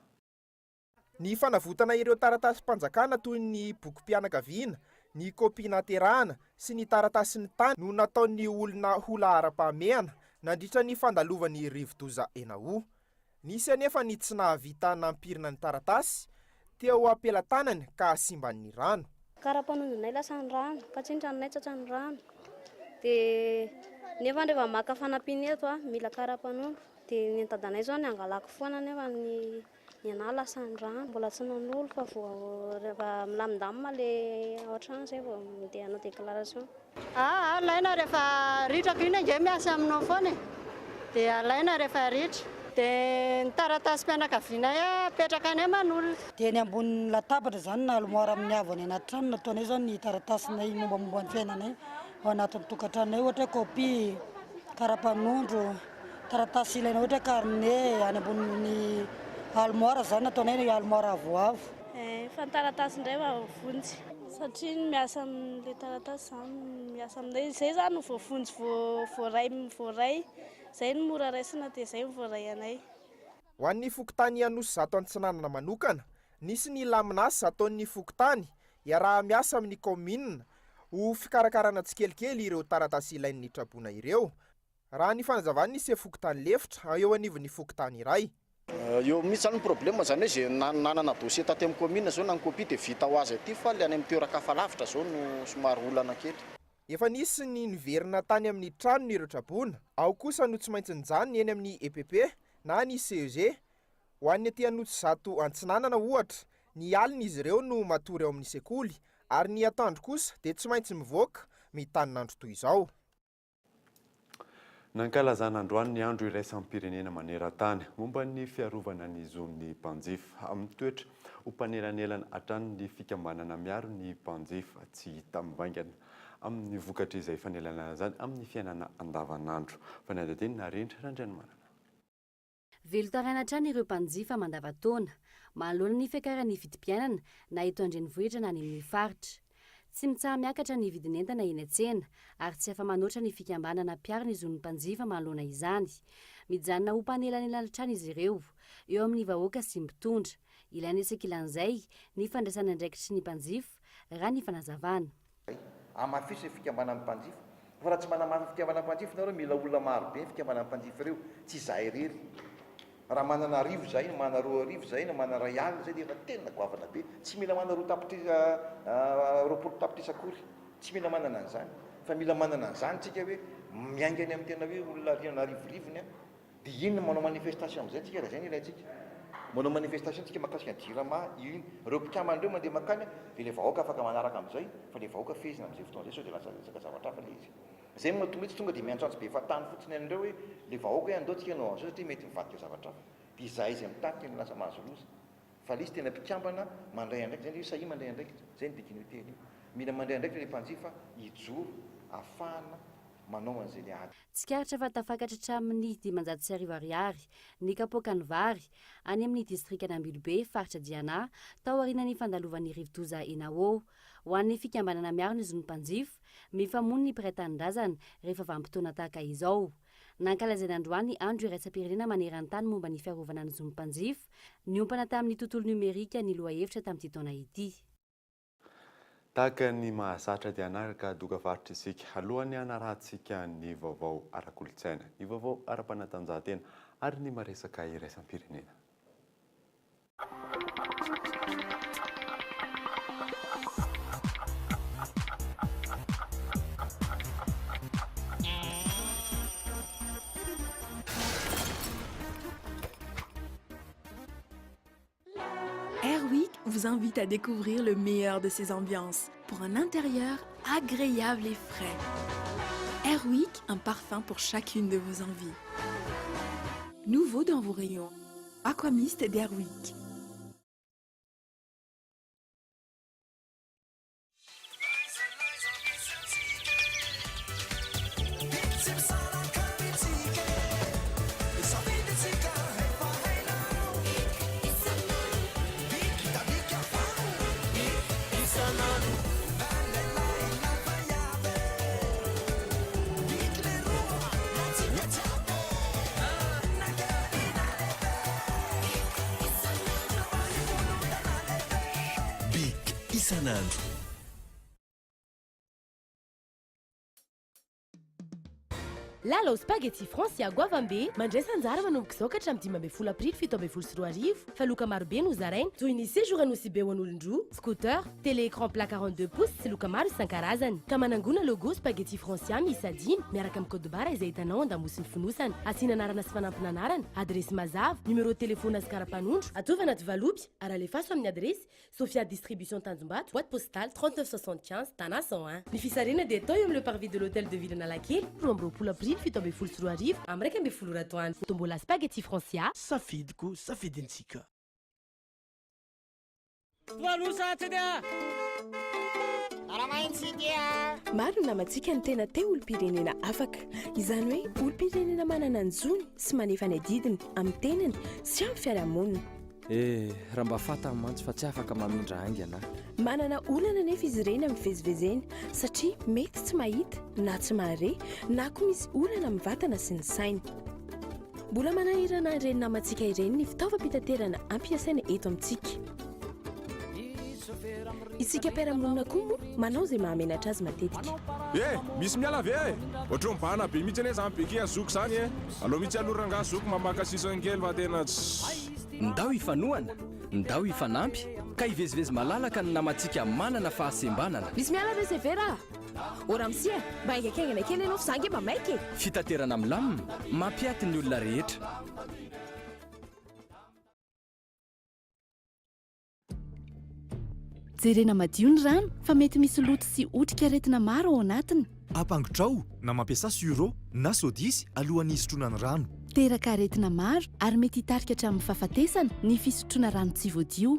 Ny fanavotana ireo taratasim-panjakana toy ny bokim-pianakaviana, ny kopia naterahana sy ny taratasin'ny tany no nataon'ny olona ho laharam-pahamehana nandritra ny fandalovan'ny rivodoza Enawo. Nisy anefa ny tsy nahavita nampirina ny taratasy teo am-pelatanany ka simban'ny rano. Karapanondronay lasan'ny rano, ka tsy ny tranonay tratran'ny rano. Dia nefa rehefa maka fanampiana eto, mila karapanondro. Dia ny an'i dadanay izao ny angalako foana nefa ny Ny anah lasan'ny rano, mbola tsy nanolo fa vao rehefa milamindamina le ao an-trano zay vao mandeha hanao déclaration. Aa alaina rehefa ritra ko iny ange miasa aminao foana e! Dia alaina rehefa ritra. Dia ny taratasim-pianakavianay apetraka any aman'olona. Dia eny ambonin'ny latabatra izany na armoire amin'ny avo any anaty trano no ataonay izao ny taratasinay mombamomba ny fiainanay ao anatin'ny tokantranonay ohatra hoe kopia, karapanondro, taratasy ilaina ohatra hoe carnet any ambonin'ny armoire izany no ataonay ny armoire avoavo. Fa ny taratasy indray mba voavonjy satria ny miasa amin'ilay taratasy izany miasa aminay, izay izany no voavonjy voaray voaray, izay no mora raisina dia izay no voaray anay. Ho an'ny fokontany Anosizato Antsinanana manokana, nisy ny laminasa ataon'ny fokontany iaraha-miasa amin'ny kaominina ho fikarakarana tsikelikely ireo taratasy ilain'ny traboina ireo, raha ny fanazavan'ny sefo fokontany lefitra eo anivon'ny fokontany iray. Eo mihitsy zany ny problème, zany hoe ze nanana dossier taty amin'ny commune zao na ny copie dia vita ho azy aty fa le any amin'ny toeran-kafa lavitra zao no somary olana kely. Efa nisy ny niverina tany amin'ny tranony ireo traboina, ao kosa no tsy maintsy nijanona eny amin'ny EPP na ny CEG. Ho an'ny aty Anosizato Antsinanana ohatra, ny alina izy ireo no matory ao amin'ny sekoly ary ny atoandro kosa dia tsy maintsy mivoaka mitanin'andro toy izao. Nankalazana androany ny andro iraisam-pirenena maneran-tany momba ny fiarovana ny zon'ny mpanjifa. Mitoetra ho mpanelanelana hatrany ny fikambanana miaro ny mpanjifa tsy hita mivaingana amin'ny vokatr'izay fanelanelana izany amin'ny fiainana andavanandro. Fanadihadiana Narindra Randrianomanana. Velon-taraina hatrany ireo mpanjifa mandavantaona, manoloana ny fiakaran'ny vidim-piainana na eto an-drenivohitra na any amin'ny faritra. Tsy mitsaha-miakatra ny vidin'entana eny an-tsena ary tsy afa-manoatra ny fikambanana mpiaro ny zon'ny mpanjifa manoloana izany. Mijanona ho mpanelanelana hatrany izy ireo, eo amin'ny vahoaka sy ny mpitondra. Ilaina etsy ankilan'izay ny fandraisana andraikitry ny mpanjifa, raha ny fanazavana. Hamafiso ny fikambanan'ny mpanjifa. Fa raha tsy manamafy ny fikambanan'ny mpanjifa nareo, mila olona maro be ny fikambanan'ny mpanjifa ireo, tsy izahay irery. Raha manana arivo izahay, na manana 2000 izahay, na manana 1000 izahay dia efa tena goavana be. Tsy mila manana roa tapitrisa, 20 tapitrisa akory. Tsy mila manana an'izany. Fa mila manana an'izany tsika hoe miainga any amin'ny tena hoe olona arivorivony an. Dia inona manao manifestation amin'izay tsika raha izay no ilaintsika? Manao manifestation tsika mahakasika ny jirama, iny, ireo mpikambana ireo mandeha mankany dia ilay vahoaka afaka manaraka amin'izay fa ilay vahoaka fehezina amin'izay fotoana izay sao dia lasa resaka zavatra hafa ilay izy. Izay no mahatonga hoe tsy tonga dia miantsoantso be fahatany fotsiny an'ireo hoe ilay vahoaka hoe andao tsika hanao an'izao satria mety mivadika zavatra hafa. Dia izahay izay mitarika no lasa mahazo loza. Fa ilay izy tena mpikambana mandray andraikitra, izay ilay hoe sahia mandray andraikitra, izay no dikan'io teny io. Mila mandray andraikitra ilay mpanjifa hijoro ahafahana manao an'izay ilay ady. Tsikaritra fa tafakatra hatramin'ny 1500 ariary ny kapoakan'ny vary any amin'ny distrikan'Ambilobe, faritra Diana, taorian'ny fandalovan'ny rivodoza Enawo. Ho an'ny fikambanana miaro ny zon'ny mpanjifa, mifamono ny mpiray tanindrazana rehefa vanim-potoana tahaka izao. Nankalazaina androany ny Andro iraisam-pirenena maneran-tany momba ny fiarovana ny zon'ny mpanjifa, niompana tamin'ny tontolo nomerika ny lohahevitra tamin'ity taona ity. Tahaka ny mahazatra dia hanaraka dokam-varotra isika alohan'ny hanarahantsika ny vaovao ara-kolontsaina, ny vaovao ara-panatanjahantena ary ny maresaka iraisam-pirenena. Airwick vous invite à découvrir le meilleur de ses ambiances pour un intérieur agréable et frais. Airwick, un parfum pour chacune de vos envies. Nouveau dans vos rayons, Aquamist d'Airwick. Bic isan'andro. Lalao Spaghetti Francia goavambe, mandraisa anjara manomboka izao ka hatramin'ny 15 aprily 2017 fa loka marobe no zaraina toy ny séjour Anosibe ho an'olon-droa, scooter, télé écran plat 42 pouces sy loka maro isan-karazany. Ka manangona logo Spaghetti Francia miisa dimy miaraka amin'ny code barre izay hitanao an-damosin'ny fonosana. Asiana anarana sy fanampin'anarana, adiresy mazava, numéro de téléphone sy kara-panondro, ataovy anaty valopy ary alefaso amin'ny adiresy Sofia Distribution Tanjombato, boîte postale 39 75, Tana 101. Ny fisarihana dia atao eo amin'ny Le Parvis de l'Hôtel de Ville Analakely, 22 aprily 2017 amin'ny 11 ora atoandro. Tombola Spaghetti Francia. Safidiko, safidintsika. Maro ny namantsika no tena te olom-pirenena afaka, izany hoe olom-pirenena manana ny zony sy manefa ny adidiny amin'ny tenany sy amin'ny fiarahamonina. Eh, raha mba fantany mantsy fa tsy afaka mamindra haingana aho. Manana olana anefa izy ireny amin'ny fivezivezeny satria mety tsy mahita na tsy mahare na koa misy olana amin'ny vatana sy ny saina. Mbola manahirana ireny namantsika ireny ny fitaovam-pitaterana ampiasaina eto amintsika. Isika mpiara-monina koa moa manao izay mahamenatra azy matetika. Eh! Misy miala ve eh? Ohatran'ny mibahana be mihitsy anie zany béquille zoky zany eh! Aleo mihitsy aloha rangahy zoky mba maka sisiny kely fa tena tsy. Ndao hifanohana, ndao hifanampy ka hivezivezy malalaka ny namantsika manana fahasembanana. Misy miala ve severa a! Ô ramose a! Mba haingankaingana kely ianao fa za nge mba maika e! Fitaterana milamina, mampiaty ny olona rehetra. Jerena madio ny rano fa mety misy loto sy otrikaretina maro ao anatiny. Ampangotraho na mampiasà sur'eau na sodisy alohan'ny hisotroana ny rano. Miteraka aretina maro ary mety hitarika hatramin'ny fahafatesana ny fisotroana rano tsy voadio.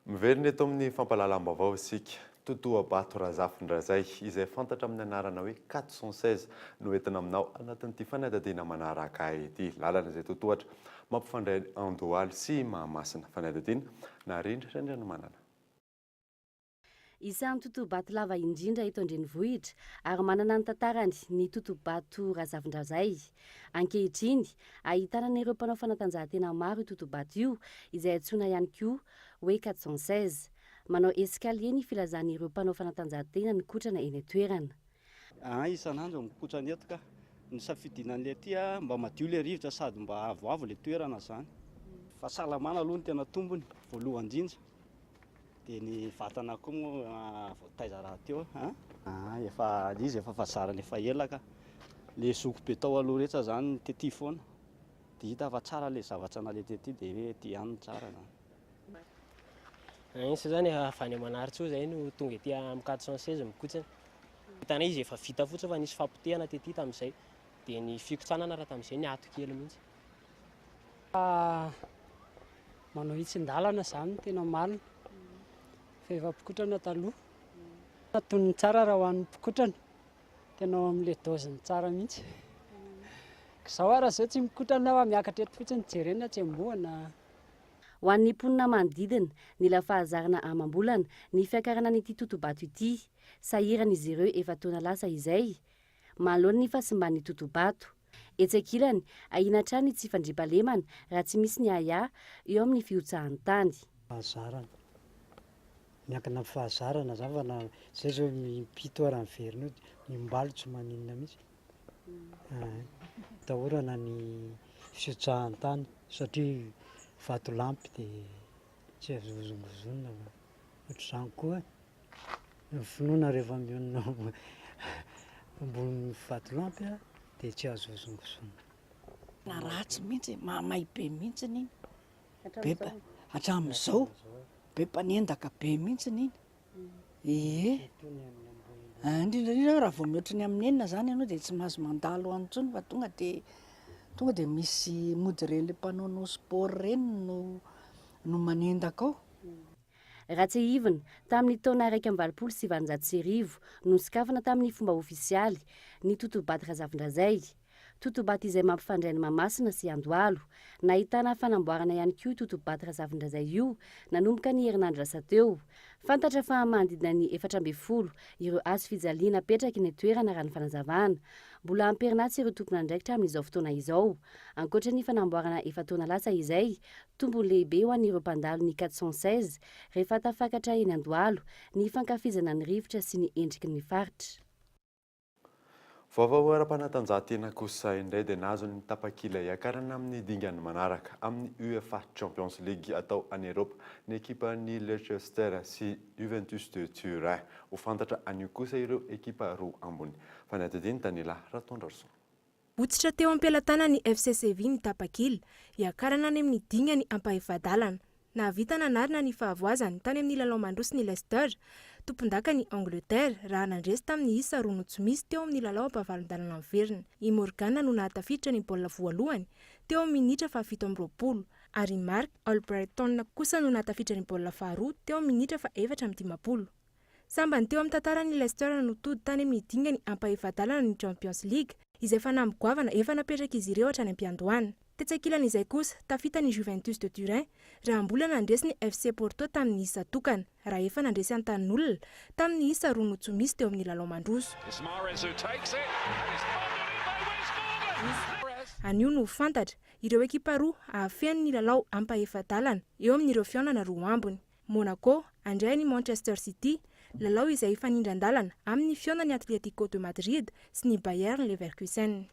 Miverina eto amin'ny fampahalalam-baovao isika. Totohabato Razafindrazay, izay fantatra amin'ny anarana hoe 416 no entina aminao anatin'ity fanadihadiana manaraka ity. Lalana izay totohatra mampifandray Andohalo sy Mahamasina. Fanadihadiana narindra Randrianomanana. Isan'ny totohabato lava indrindra eto an-drenivohitra ary manana ny tantarany ny totohabato Razafindrazay. Ankehitriny, ahitana an'ireo mpanao fanatanjahantena maro io totohabato io, izay antsoina ihany koa hoe 416. Manao escalier ny filazan'ireo mpanao fanatanjahantena nikotrana eny an-toerana. An, isan'andro mikotrana eto ka. Ny safidiana an'ilay aty mba madio ilay rivotra sady mba avoavo ilay toerana izany. Fahasalamana aloha no tena tombony voalohany indrindra. Dia ny vatana koa moa voataiza rahateo an. Ah, efa le izy efa fahazarana efa ela ka. Le zoky be tao aloha rehetra zany tety foana. Dia hita fa tsara le zavatra naleha tety dia hoe ety ihany no tsara zany. Iny zao zany efa avy any Manarintsoa zay no tonga ety amin'ny 416 mikotsana. Hitanay izy efa vita fotsiny fa nisy fapotehana tety tamin'izay. Dia ny fikotsanana raha tamin'izay niato kely mihitsy. Manao hitsin-dalana izany no tena marina fa efa mpikotrana taloha. Antonony tsara raha ho an'ny mpikotrana, tena ao amin'ilay dose-ny tsara mihitsy. Izao ara izao tsy mikotrana aho fa miakatra eto fotsiny jerena tsembohana. Ho an'ny mponina manodidina, nila fahazarana amam-bolana ny fiakarana an'ity totobato ity. Sahirana izy ireo efa-taona lasa izay, manoloana ny fahasimban'ny totobato. Etsy ankilany, ahiana hatrany ny tsy fandriampahalemana raha tsy misy ny ahiahy eo amin'ny fihotsahan'ny tany. Fahazarana. Miankina amin'ny fahazarana zany fa na zay zao impito ara miverina eo dia imbalo tsy maninona mihitsy. Atahorana ny fihotsahan'ny tany satria vatolampy dia tsy azo hozongozonina fa ohatr'izany koa. Ny finoana rehefa mionona ambonin'ny vatolampy dia tsy azo hozongozonina. Tena ratsy mihitsy e, mahamay be mihitsy iny, be hatramin'izao, be mpanendaka be mihitsy iny, ie, indrindra indrindra raha vao mihoatry ny amin'ny enina zany ianao dia tsy mahazo mandalo any intsony fa tonga dia tonga dia misy mody ireny le mpanaonao sport ireny no no manendaka ao. Raha tsiahivina, tamin'ny taona 1881 no nosokafana tamin'ny fomba ofisialy ny totobato Razafindrazay. Totobato izay mampifandray an'i Mahamasina sy Andohalo. Nahitana fanamboarana ihany koa io totobato Razafindrazay io nanomboka ny herinandro lasa teo. Fantatra fa manodidina ny 14 ireo hazo fijaliana apetraky ny toerana raha ny fanazavana. Mbola am-perinasa ireo tompon'andraikitra amin'izao fotoana izao. Ankoatra ny fanamboarana efa-taona lasa izay, tombony lehibe ho an'ireo mpandalo ny 416 rehefa tafakatra eny Andohalo ny fankafizana ny rivotra sy ny endriky ny faritra. Vaovao ara-panatanjahantena kosa indray dia nahazo ny tapakila hiakarana amin'ny dingana manaraka amin'ny UEFA Champions League atao any Eropa ny ekipan'ny Leicester sy Juventus de Turin. Ho fantatra anio kosa ireo ekipa roa ambony. Fanadihadian'i Daniela Ratondrarison. Votsotra teo am-pelatanan'ny FC Séville ny tapakila hiakarana any amin'ny dingany ampahefa-dalana. Nahavita nanarina ny fahavoazany tany amin'ny lalao mandroso ny Leicester, tompondakan'i Angleterre, raha nandresy tamin'ny isa roa no tsy misy teo amin'ny lalao ampahavalon-dalana miverina. I Morgan no nahatafiditra ny baolina voalohany teo amin'ny minitra fahafito amby 20, ary i Marc Albrighton kosa no nahatafiditra ny baolina faharoa teo amin'ny minitra faha-54. Sambany teo amin'ny tantaran'ny Leicester no tody tany amin'ny dingany ampahefa-dalana ny Champions League, izay fanamby goavana efa napetrak'izy ireo hatrany am-piandohana. Tetsy ankilan'izay kosa, tafita ny Juventus de Turin, raha mbola nandresy ny FC Porto tamin'ny isa tokana, raha efa nandresy an-tanin'olona, tamin'ny isa roa no tsy misy teo amin'ny lalao mandroso. Anio no ho fantatra, ireo ekipa roa hahafeno ny lalao ampahefa-dalana eo amin'ireo fihaonana roa ambiny. Monaco, handray an'i Manchester City, lalao izay hifanindran-dalana amin'ny fihaonan'ny Atlético de Madrid sy ny Bayern Leverkusen.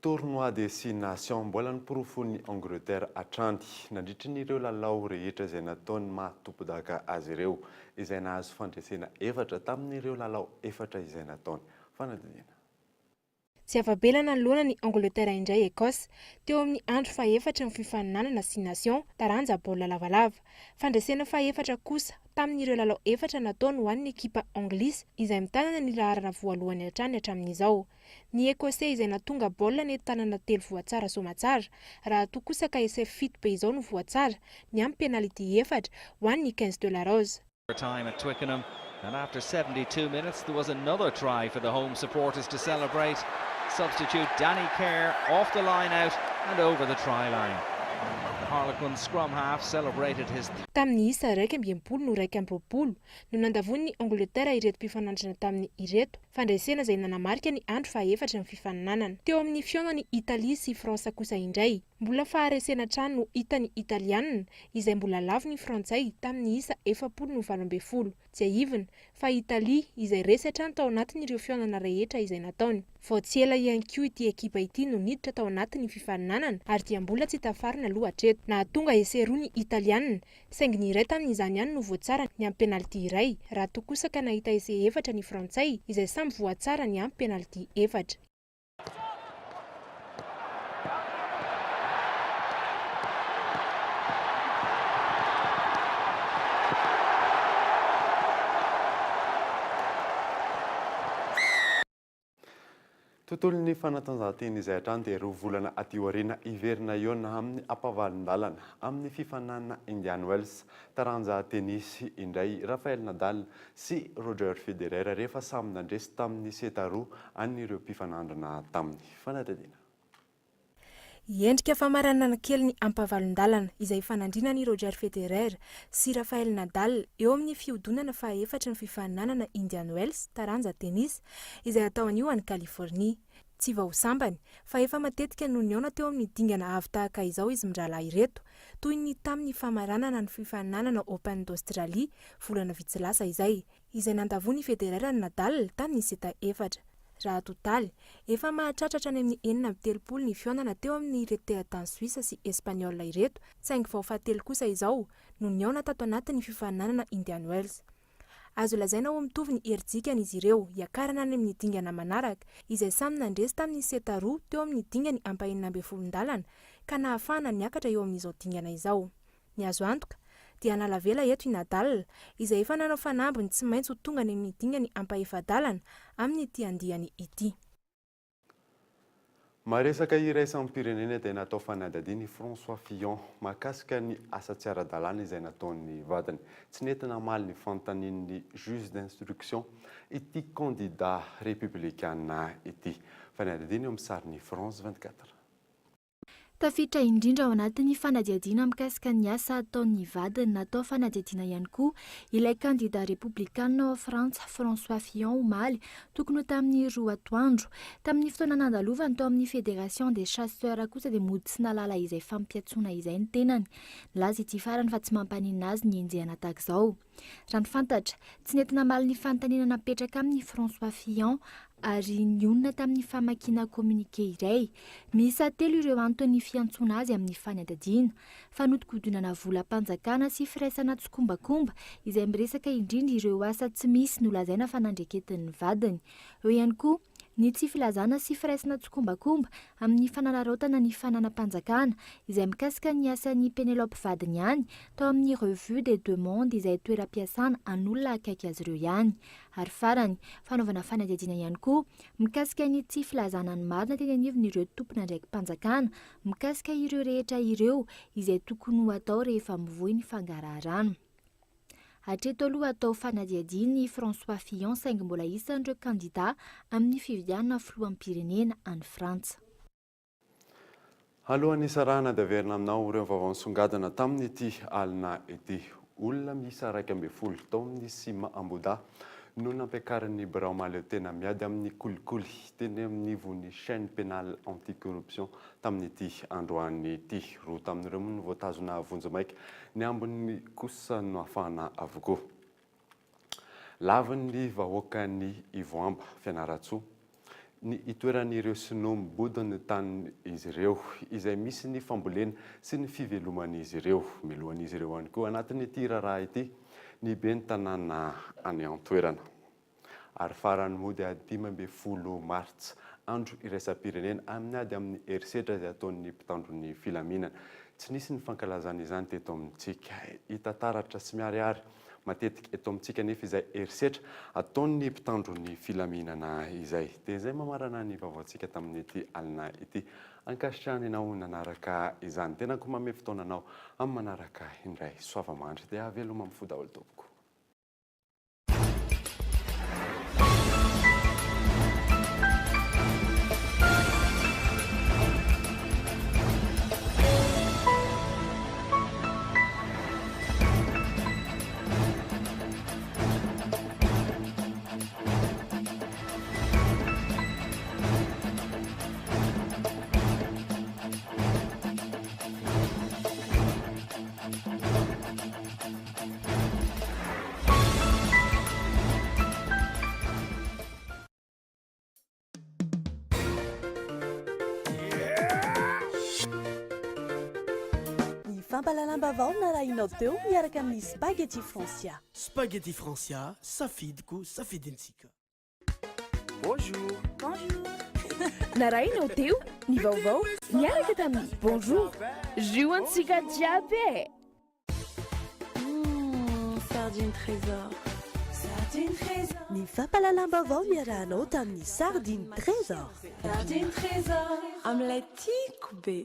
Tournoi des Six Nations, mbola noporofoin'i Angleterre hatrany nandritry ny ireo lalao rehetra izay nataony maha tompondaka azy ireo, izay nahazo fandresena efatra tamin'ireo lalao efatra izay nataony. Fanadihadiana. Tsy afa-bela nanoloana ny Angleterre indray Ecosse, teo amin'ny andro fahefatry ny fifaninanana Six Nations, taranja baolina lavalava. Fandresena fahefatra kosa tamin'ireo lalao efatra nataony ho an'ny ekipa anglisy izay mitanana ny laharana voalohany hatrany hatramin'izao. Ny Ecossais izay nahatonga baolina nentin-tanana telo voatsara soamatsara, raha toa kosa ka essai fito be izao no voatsara, niampy penalty efatra ho an'ny Quinze de la Rose. Time at Twickenham and after 72 minutes there was another try for the home supporters to celebrate. Substitute Danny Care off the line out and over the try line. The Harlequins scrum half celebrated his. Tamin'ny isa 61 no 21 no nandavoan'ny Angleterre ireto mpifanandrina taminy ireto, fandresena izay nanamarika ny andro fahaefatry ny fifaninanana. Teo amin'ny fihaonan'i Italia sy France kosa indray, Mbola faharesena hatrany no hitan'ny Italianina, izay mbola lavo ny Frantsay tamin'ny isa 40 no 18. Tsiahivina, fa Italia, izay resy hatrany tao anatin'ireo fihaonana rehetra izay nataony. Vao tsy ela ihany koa ity ekipa ity no niditra tao anatin'ny fifaninanana ary dia mbola tsy tafarina aloha hatreto. Nahatonga essai roa ny Italianina, saingy ny iray tamin'izany ihany no voatsara niampy penalty iray, raha toa kosa ka nahita essai efatra ny Frantsay, izay samy voatsara niampy penalty efatra. Tontolon'ny fanatanjahantena izay hatrany dia roa volana aty aoriana hiverina hihaona amin'ny ampahavalon-dalana amin'ny fifaninanana Indian Wells taranja tenisy indray Rafael Nadal sy Roger Federer rehefa samy nandresy tamin'ny seta roa an'ireo mpifanandrina taminy. Fanadihadiana. Endrika famaranana kely ny ampahavalon-dalana izay ifanandrinan'i Roger Federer sy Rafael Nadal eo amin'ny fihodinana fahaefatry ny fifaninanana Indian Wells, taranja tennis, izay hatao anio any Californie. Tsy vao sambany, fa efa matetika no nihaona teo amin'ny dingana avo tahaka izao izy mirahalahy ireto, toy ny tamin'ny famaranana ny fifaninanana Open d'Australie volana vitsy lasa izay, izay nandavoan'i Federer an'i Nadal tamin'ny seta efatra. Raha atotaly, efa mahatratra hatrany amin'ny 36 ny fihaonana teo amin'ireto teratany Soisa sy Espaniola ireto, saingy vao fahatelo kosa izao no nihaona tato anatin'ny fifaninanana Indian Wells. Azo lazaina ho mitovy ny herijikany izy ireo hiakarana any amin'ny dingana manaraka, izay samy nandresy tamin'ny seta roa teo amin'ny dingany ampahenina ambin'ny folon-dalana ka nahafahana niakatra eo amin'izao dingana izao. Ny azo antoka, dia hanala vela eto i Nadal, izay efa nanao fanamby ny tsy maintsy ho tonga any amin'ny dingany ampahefa-dalana amin'ity andiany ity. Maresaka iraisam-pirenena dia natao fanadihadiana i François Fillon mahakasika ny asa tsy ara-dalàna izay nataon'ny vadiny. Tsy nety namaly ny fanontanian'ny juge d'instruction ity kandida repiblikana ity. Fanadihadiana eo amin'ny sarin'ny France 24. Tafiditra indrindra ao anatin'ny fanadihadiana mikasika ny asa ataon'ny vadiny natao fanadihadiana ihany koa ilay kandida repoblikanina ao Frantsa, François Fillon omaly tokony ho tamin'ny 2 atoandro. Tamin'ny fotoana nandalovany tao amin'ny Fédération des chasseurs kosa dia mody tsy nahalala izay fampiantsoana izay ny tenany. Nilaza ity farany fa tsy mampaninona azy ny henjehana tahaka izao. Raha ny fantatra, tsy nety namaly ny fanontaniana napetraka aminy i François Fillon ary nionona tamin'ny famakiana communiqué iray. Miisa telo ireo anton'ny fiantsoana azy amin'ny fanadihadiana, fanodikodinana volam-panjakana sy firaisana tsikombakomba izay miresaka indrindra ireo asa tsy misy nolazaina fa nandreketin'ny vadiny. Eo ihany koa ny tsy filazana sy firaisana tsikombakomba amin'ny fanararaotana ny fananam-panjakana, izay mikasika ny asan'i Penelope vadiny ihany, tao amin'ny Revue des Deux Mondes izay toeram-piasana an'olona akaiky azy ireo ihany. Ary farany, fanaovana fanadihadiana ihany koa mikasika ny tsy filazana ny marina teny anivon'ireo tompon'andraiki-panjakana mikasika ireo rehetra ireo izay tokony ho atao rehefa mivoy ny fangaraharana. Hatreto aloha atao fanadihadiana i François Fillon saingy mbola isan'ireo kandida amin'ny fifidianana filoham-pirenena any Frantsa. Alohan'ny hisarahana dia averina aminao ireo vaovao nisongadina tamin'ity alina ity. Olona miisa 11 tao amin'ny Cima Ambohidahy no nampiakarin'ny birao mahaleotena miady amin'ny kolikoly teny anivon'ny Chaine Pénale Anti-Corruption tamin'ity androany ity. Roa tamin'ireo moa no voatazona vonjimaika, ny ambiny kosa noafahana avokoa. Lavin'ny vahoakan'i Ivoamba, Fianarantsoa, ny hitoeran'ireo sinoa mibodo ny tanin'izy ireo, izay misy ny fambolena sy ny fiveloman'izy ireo. Melohan'izy ireo ihany koa anatin'ity raharaha ity ny ben'ny tanàna any an-toerana. Ary farany moa dia 15 martsa, andro iraisam-pirenena amin'ny ady amin'ny herisetra izay ataon'ny mpitandro ny filaminana. Tsy nisy ny fankalazana izany teto amintsika. Hita taratra sy miharihary matetika eto amintsika anefa izay herisetra ataon'ny mpitandro ny filaminana izay. Dia izay mamarana ny vaovaontsika tamin'ity alina ity. Ankasitrahana ianao nanaraka izany. Tenako manome fotoana anao amin'ny manaraka indray. Soava mandry dia veloma amin'ny fo daholo tompoko. Ny fampahalalam-baovao narahinao teo miaraka amin'ny Spaghetti Francia. Spaghetti Francia, safidiko, safidintsika. Bonjour. Bonjour. Narahinao teo ny vaovao niaraka tamin'ny Bonjour. Jus antsika jiaby e! Mmh, sardine trésor. Sardine trésor. Ny fampahalalam-baovao niarahanao tamin'ny Sardine Trésor. Sardine Trésor. Amin'ilay tiako be.